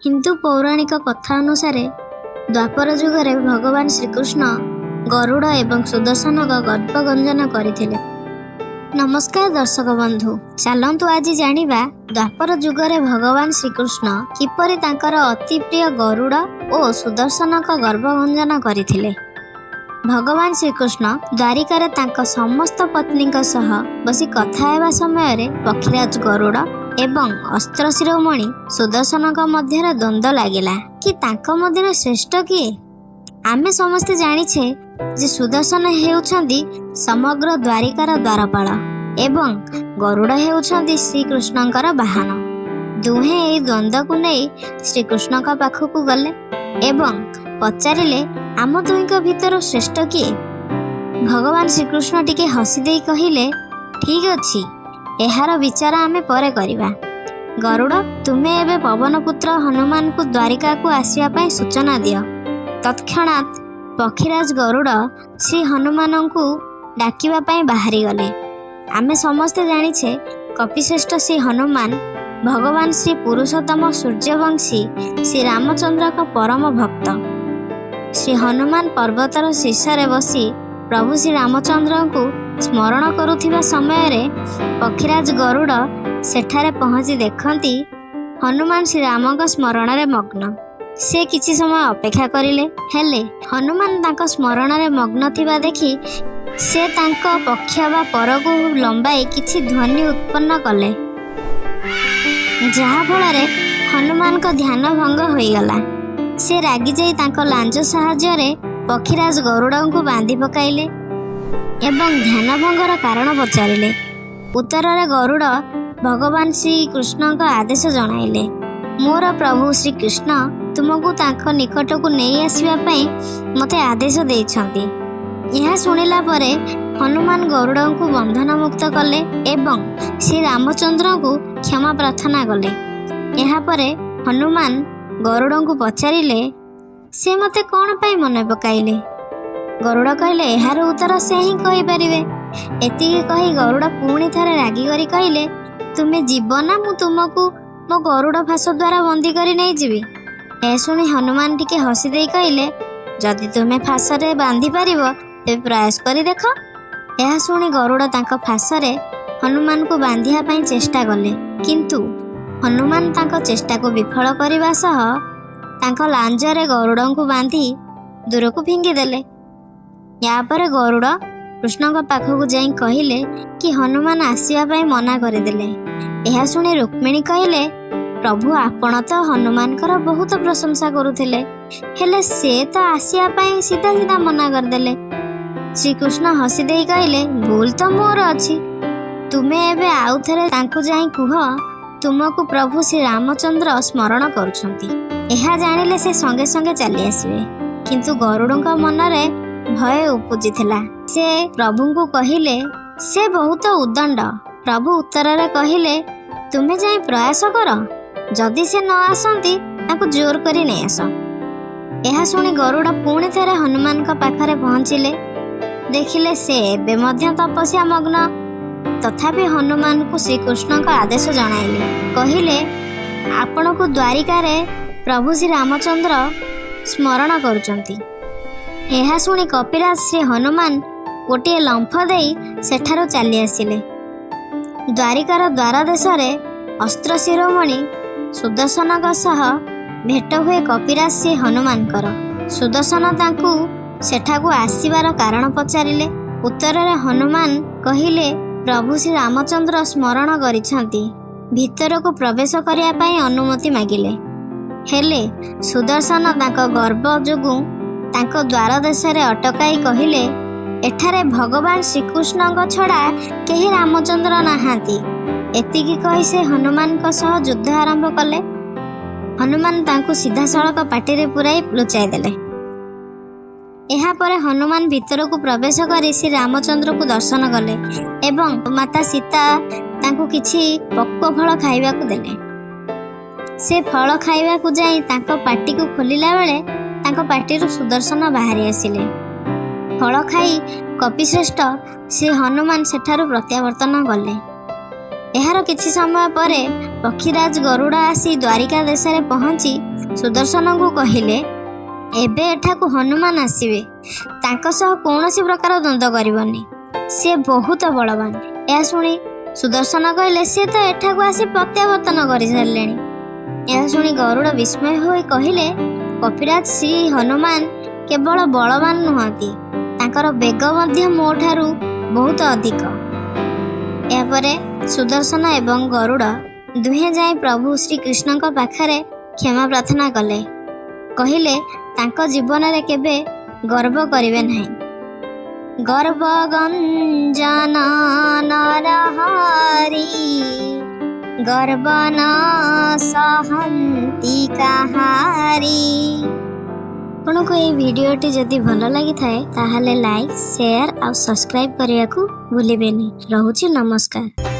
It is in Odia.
ହିନ୍ଦୁ ପୌରାଣିକ କଥା ଅନୁସାରେ ଦ୍ୱାପର ଯୁଗରେ ଭଗବାନ ଶ୍ରୀକୃଷ୍ଣ ଗରୁଡ଼ ଏବଂ ସୁଦର୍ଶନଙ୍କ ଗର୍ଭ ଗଞ୍ଜନ କରିଥିଲେ। ନମସ୍କାର ଦର୍ଶକ ବନ୍ଧୁ, ଚାଲନ୍ତୁ ଆଜି ଜାଣିବା ଦ୍ୱାପର ଯୁଗରେ ଭଗବାନ ଶ୍ରୀକୃଷ୍ଣ କିପରି ତାଙ୍କର ଅତି ପ୍ରିୟ ଗରୁଡ଼ ଓ ସୁଦର୍ଶନଙ୍କ ଗର୍ଭ ଗଞ୍ଜନ କରିଥିଲେ। ଭଗବାନ ଶ୍ରୀକୃଷ୍ଣ ଦ୍ୱାରିକାରେ ତାଙ୍କ ସମସ୍ତ ପତ୍ନୀଙ୍କ ସହ ବସି କଥା ହେବା ସମୟରେ ପକ୍ଷୀରାଜ ଗରୁଡ଼ ଏବଂ ଅସ୍ତ୍ର ଶିରୋମଣି ସୁଦର୍ଶନଙ୍କ ମଧ୍ୟରେ ଦ୍ୱନ୍ଦ୍ୱ ଲାଗିଲା କି ତାଙ୍କ ମଧ୍ୟରେ ଶ୍ରେଷ୍ଠ କିଏ। ଆମେ ସମସ୍ତେ ଜାଣିଛେ ଯେ ସୁଦର୍ଶନ ହେଉଛନ୍ତି ସମଗ୍ର ଦ୍ୱାରିକାର ଦ୍ୱାରପାଳ ଏବଂ ଗରୁଡ଼ ହେଉଛନ୍ତି ଶ୍ରୀକୃଷ୍ଣଙ୍କର ବାହନ। ଦୁହେଁ ଏହି ଦ୍ୱନ୍ଦ୍ୱକୁ ନେଇ ଶ୍ରୀକୃଷ୍ଣଙ୍କ ପାଖକୁ ଗଲେ ଏବଂ ପଚାରିଲେ, ଆମ ଦୁହିଁଙ୍କ ଭିତରୁ ଶ୍ରେଷ୍ଠ କିଏ? ଭଗବାନ ଶ୍ରୀକୃଷ୍ଣ ଟିକେ ହସିଦେଇ କହିଲେ, ଠିକ୍ ଅଛି, ଏହାର ବିଚାର ଆମେ ପରେ କରିବା। ଗରୁଡ଼, ତୁମେ ଏବେ ପବନପୁତ୍ର ହନୁମାନଙ୍କୁ ଦ୍ୱାରିକାକୁ ଆସିବା ପାଇଁ ସୂଚନା ଦିଅ। ତତ୍କ୍ଷଣାତ୍ ପକ୍ଷୀରାଜ ଗରୁଡ଼ ଶ୍ରୀ ହନୁମାନଙ୍କୁ ଡାକିବା ପାଇଁ ବାହାରିଗଲେ। ଆମେ ସମସ୍ତେ ଜାଣିଛେ, କପିଶ୍ରେଷ୍ଠ ଶ୍ରୀ ହନୁମାନ ଭଗବାନ ଶ୍ରୀ ପୁରୁଷୋତ୍ତମ ସୂର୍ଯ୍ୟବଂଶୀ ଶ୍ରୀ ରାମଚନ୍ଦ୍ରଙ୍କ ପରମ ଭକ୍ତ। ଶ୍ରୀ ହନୁମାନ ପର୍ବତର ଶୀର୍ଷରେ ବସି ପ୍ରଭୁ ଶ୍ରୀ ରାମଚନ୍ଦ୍ରଙ୍କୁ ସ୍ମରଣ କରୁଥିବା ସମୟରେ ପକ୍ଷୀରାଜ ଗରୁଡ଼ ସେଠାରେ ପହଞ୍ଚି ଦେଖନ୍ତି, ହନୁମାନ ଶ୍ରୀରାମଙ୍କ ସ୍ମରଣରେ ମଗ୍ନ। ସେ କିଛି ସମୟ ଅପେକ୍ଷା କରିଲେ, ହେଲେ ହନୁମାନ ତାଙ୍କ ସ୍ମରଣରେ ମଗ୍ନ ଥିବା ଦେଖି ସେ ତାଙ୍କ ପକ୍ଷ ବା ପରକୁ ଲମ୍ବାଇ କିଛି ଧ୍ୱନି ଉତ୍ପନ୍ନ କଲେ, ଯାହାଫଳରେ ହନୁମାନଙ୍କ ଧ୍ୟାନ ଭଙ୍ଗ ହୋଇଗଲା। ସେ ରାଗିଯାଇ ତାଙ୍କ ଲାଞ୍ଜ ସାହାଯ୍ୟରେ ପକ୍ଷୀରାଜ ଗରୁଡ଼ଙ୍କୁ ବାନ୍ଧି ପକାଇଲେ ଏବଂ ଧ୍ୟାନ ଭଙ୍ଗର କାରଣ ପଚାରିଲେ। ଉତ୍ତରରେ ଗରୁଡ଼ ଭଗବାନ ଶ୍ରୀକୃଷ୍ଣଙ୍କ ଆଦେଶ ଜଣାଇଲେ, ମୋର ପ୍ରଭୁ ଶ୍ରୀକୃଷ୍ଣ ତୁମକୁ ତାଙ୍କ ନିକଟକୁ ନେଇ ଆସିବା ପାଇଁ ମୋତେ ଆଦେଶ ଦେଇଛନ୍ତି। ଏହା ଶୁଣିଲା ପରେ ହନୁମାନ ଗରୁଡ଼ଙ୍କୁ ବନ୍ଧନ ମୁକ୍ତ କଲେ ଏବଂ ଶ୍ରୀ ରାମଚନ୍ଦ୍ରଙ୍କୁ କ୍ଷମା ପ୍ରାର୍ଥନା କଲେ। ଏହାପରେ ହନୁମାନ ଗରୁଡ଼ଙ୍କୁ ପଚାରିଲେ, ସେ ମୋତେ କ'ଣ ପାଇଁ ମନେ ପକାଇଲେ? ଗରୁଡ଼ କହିଲେ, ଏହାର ଉତ୍ତର ସେ ହିଁ କହିପାରିବେ। ଏତିକି କହି ଗରୁଡ଼ ପୁଣି ଥରେ ରାଗିକରି କହିଲେ, ତୁମେ ଯିବ ନା ମୁଁ ତୁମକୁ ମୋ ଗରୁଡ଼ ଫାସ ଦ୍ୱାରା ବନ୍ଦୀ କରି ନେଇଯିବି? ଏହା ଶୁଣି ହନୁମାନ ଟିକେ ହସିଦେଇ କହିଲେ, ଯଦି ତୁମେ ଫାସରେ ବାନ୍ଧି ପାରିବ, ତେବେ ପ୍ରୟାସ କରି ଦେଖ। ଏହା ଶୁଣି ଗରୁଡ଼ ତାଙ୍କ ଫାସରେ ହନୁମାନଙ୍କୁ ବାନ୍ଧିବା ପାଇଁ ଚେଷ୍ଟା କଲେ, କିନ୍ତୁ ହନୁମାନ ତାଙ୍କ ଚେଷ୍ଟାକୁ ବିଫଳ କରିବା ସହ ତାଙ୍କ ଲାଞ୍ଜରେ ଗରୁଡ଼ଙ୍କୁ ବାନ୍ଧି ଦୂରକୁ ଫିଙ୍ଗିଦେଲେ। ଏହାପରେ ଗରୁଡ଼ କୃଷ୍ଣଙ୍କ ପାଖକୁ ଯାଇ କହିଲେ କି ହନୁମାନ ଆସିବା ପାଇଁ ମନା କରିଦେଲେ। ଏହା ଶୁଣି ରୁକ୍ମିଣୀ କହିଲେ, ପ୍ରଭୁ, ଆପଣ ତ ହନୁମାନଙ୍କର ବହୁତ ପ୍ରଶଂସା କରୁଥିଲେ, ହେଲେ ସେ ତ ଆସିବା ପାଇଁ ସିଧା ସିଧା ମନା କରିଦେଲେ। ଶ୍ରୀକୃଷ୍ଣ ହସିଦେଇ କହିଲେ, ଭୁଲ ତ ମୋର ଅଛି। ତୁମେ ଏବେ ଆଉ ଥରେ ତାଙ୍କୁ ଯାଇ କୁହ, ତୁମକୁ ପ୍ରଭୁ ଶ୍ରୀ ରାମଚନ୍ଦ୍ର ସ୍ମରଣ କରୁଛନ୍ତି। ଏହା ଜାଣିଲେ ସେ ସଙ୍ଗେ ସଙ୍ଗେ ଚାଲି ଆସିବେ। କିନ୍ତୁ ଗରୁଡ଼ଙ୍କ ମନରେ ଭୟ ଉପୁଜିଥିଲା। ସେ ପ୍ରଭୁଙ୍କୁ କହିଲେ, ସେ ବହୁତ ଉଦଣ୍ଡ। ପ୍ରଭୁ ଉତ୍ତରରେ କହିଲେ, ତୁମେ ଯାଇ ପ୍ରୟାସ କର, ଯଦି ସେ ନ ଆସନ୍ତି ତାଙ୍କୁ ଜୋର କରି ନେଇ ଆସ। ଏହା ଶୁଣି ଗରୁଡ଼ ପୁଣି ଥରେ ହନୁମାନଙ୍କ ପାଖରେ ପହଞ୍ଚିଲେ। ଦେଖିଲେ, ସେ ଏବେ ମଧ୍ୟ ତପସ୍ୟା ମଗ୍ନ। ତଥାପି ହନୁମାନଙ୍କୁ ଶ୍ରୀକୃଷ୍ଣଙ୍କ ଆଦେଶ ଜଣାଇଲେ। କହିଲେ, ଆପଣଙ୍କୁ ଦ୍ୱାରିକାରେ ପ୍ରଭୁ ଶ୍ରୀ ରାମଚନ୍ଦ୍ର ସ୍ମରଣ କରୁଛନ୍ତି। ଏହା ଶୁଣି କପିରାଜ ଶ୍ରୀ ହନୁମାନ ଗୋଟିଏ ଲମ୍ଫ ଦେଇ ସେଠାରୁ ଚାଲି ଆସିଲେ। ଦ୍ୱାରିକାର ଦ୍ୱାର ଦେଶରେ ଅସ୍ତ୍ର ଶିରୋମଣି ସୁଦର୍ଶନଙ୍କ ସହ ଭେଟ ହୁଏ କପିରାଜ ଶ୍ରୀ ହନୁମାନଙ୍କର। ସୁଦର୍ଶନ ତାଙ୍କୁ ସେଠାକୁ ଆସିବାର କାରଣ ପଚାରିଲେ। ଉତ୍ତରରେ ହନୁମାନ କହିଲେ, ପ୍ରଭୁ ଶ୍ରୀ ରାମଚନ୍ଦ୍ର ସ୍ମରଣ କରିଛନ୍ତି। ଭିତରକୁ ପ୍ରବେଶ କରିବା ପାଇଁ ଅନୁମତି ମାଗିଲେ। ହେଲେ ସୁଦର୍ଶନ ତାଙ୍କ ଗର୍ବ ଯୋଗୁଁ ତାଙ୍କ ଦ୍ୱାର ଦେଶରେ ଅଟକାଇ କହିଲେ, ଏଠାରେ ଭଗବାନ ଶ୍ରୀକୃଷ୍ଣଙ୍କ ଛଡ଼ା କେହି ରାମଚନ୍ଦ୍ର ନାହାନ୍ତି। ଏତିକି କହି ସେ ହନୁମାନଙ୍କ ସହ ଯୁଦ୍ଧ ଆରମ୍ଭ କଲେ। ହନୁମାନ ତାଙ୍କୁ ସିଧାସଳଖ ପାଟିରେ ପୁରାଇ ଲୁଚାଇ ଦେଲେ। ଏହାପରେ ହନୁମାନ ଭିତରକୁ ପ୍ରବେଶ କରି ଶ୍ରୀ ରାମଚନ୍ଦ୍ରଙ୍କୁ ଦର୍ଶନ କଲେ ଏବଂ ମାତା ସୀତା ତାଙ୍କୁ କିଛି ପକ୍ୱ ଫଳ ଖାଇବାକୁ ଦେଲେ। ସେ ଫଳ ଖାଇବାକୁ ଯାଇ ତାଙ୍କ ପାଟିକୁ ଖୋଲିଲା ବେଳେ ତାଙ୍କ ପାଟିରୁ ସୁଦର୍ଶନ ବାହାରି ଆସିଲେ। ଫଳ ଖାଇ କପିଶ୍ରେଷ୍ଠ ଶ୍ରୀ ହନୁମାନ ସେଠାରୁ ପ୍ରତ୍ୟାବର୍ତ୍ତନ କଲେ। ଏହାର କିଛି ସମୟ ପରେ ପକ୍ଷୀରାଜ ଗରୁଡ଼ ଆସି ଦ୍ୱାରିକା ଦେଶରେ ପହଞ୍ଚି ସୁଦର୍ଶନଙ୍କୁ କହିଲେ, ଏବେ ଏଠାକୁ ହନୁମାନ ଆସିବେ, ତାଙ୍କ ସହ କୌଣସି ପ୍ରକାର ଦ୍ୱନ୍ଦ୍ୱ କରିବନି, ସେ ବହୁତ ବଳବାନ। ଏହା ଶୁଣି ସୁଦର୍ଶନ କହିଲେ, ସେ ତ ଏଠାକୁ ଆସି ପ୍ରତ୍ୟାବର୍ତ୍ତନ କରିସାରିଲେଣି। ଏହା ଶୁଣି ଗରୁଡ଼ ବିସ୍ମୟ ହୋଇ କହିଲେ, କପିରାଜ ଶ୍ରୀ ହନୁମାନ କେବଳ ବଳବାନ ନୁହନ୍ତି, ତାଙ୍କର ବେଗ ମଧ୍ୟ ମୋ ଠାରୁ ବହୁତ ଅଧିକ। ଏହାପରେ ସୁଦର୍ଶନ ଏବଂ ଗରୁଡ଼ ଦୁହେଁ ଯାଇ ପ୍ରଭୁ ଶ୍ରୀକୃଷ୍ଣଙ୍କ ପାଖରେ କ୍ଷମା ପ୍ରାର୍ଥନା କଲେ। କହିଲେ, ତାଙ୍କ ଜୀବନରେ କେବେ ଗର୍ବ କରିବେ ନାହିଁ। ଗର୍ବ ଗଞ୍ଜନ ନରହରି, ଗର୍ବ ନ ସହନ୍ତି କାହାରି। ଆପଣଙ୍କୁ ଏହି ଭିଡ଼ିଓଟି ଯଦି ଭଲ ଲାଗିଥାଏ, ତାହେଲେ ଲାଇକ୍, ସେୟାର ଆଉ ସବସ୍କ୍ରାଇବ୍ କରିବାକୁ ଭୁଲିବେନି। ରହୁଛି, ନମସ୍କାର।